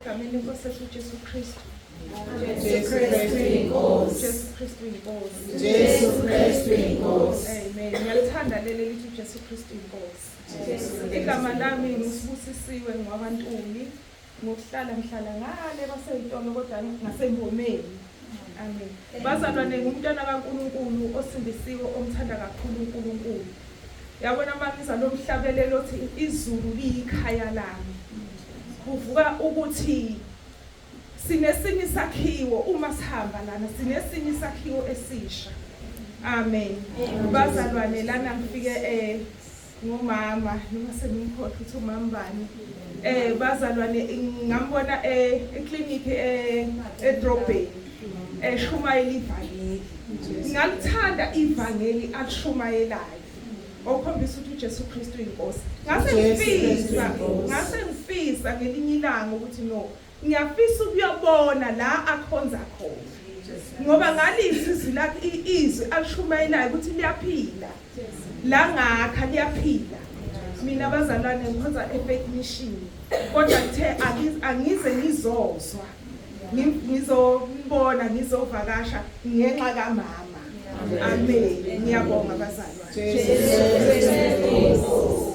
Egameni lenkosi yethu uJesu Kristu. Jesu Kristu inkosi. Jesu Kristu inkosi. Jesu Kristu inkosi. Amen. Ngiyalithanda leli elithi uJesu Kristu inkosi. Igama lami ngusibusisiwe ngwabantuli ngokuhlala ngihlala ngale baseyitolo kodwa ngasembomeni. Amen. Bazalwane ngumntwana kaNkuluNkulu osindisiwe omthanda kakhulu uNkulunkulu. Yabona mangiza lo mhlabelelo othi izulu liyikhaya lami. Kuvuka ukuthi sinesinye isakhiwo uma sihamba lana sinesinye isakhiwo esisha. Amen. Bazalwane lana ngifike eh ngomama noma sengimkhohlwa ukuthi umama bani. Eh bazalwane ngambona eh eclinic eh edrobheni eshumayela ivangeli. Ngalithanda ivangeli alishumayelayo. Okhombisa ukuthi uJesu Kristu uyinkosi. Ngase ngifisa, ngase ngifisa ngelinye ilanga ukuthi no, ngiyafisa ukuyobona la akhonza khona. Ngoba ngalizwa izwi lakhe izwi alishumayelayo ukuthi liyaphila. La ngakha liyaphila. Mina bazalwane ngikhonza eFaith Mission. Kodwa ngithe angize ngizozwa. Ngizobona ngizovakasha ngenxa kamama. Amen. Ngiyabonga bazalwane. Jesu Kristu inkosi.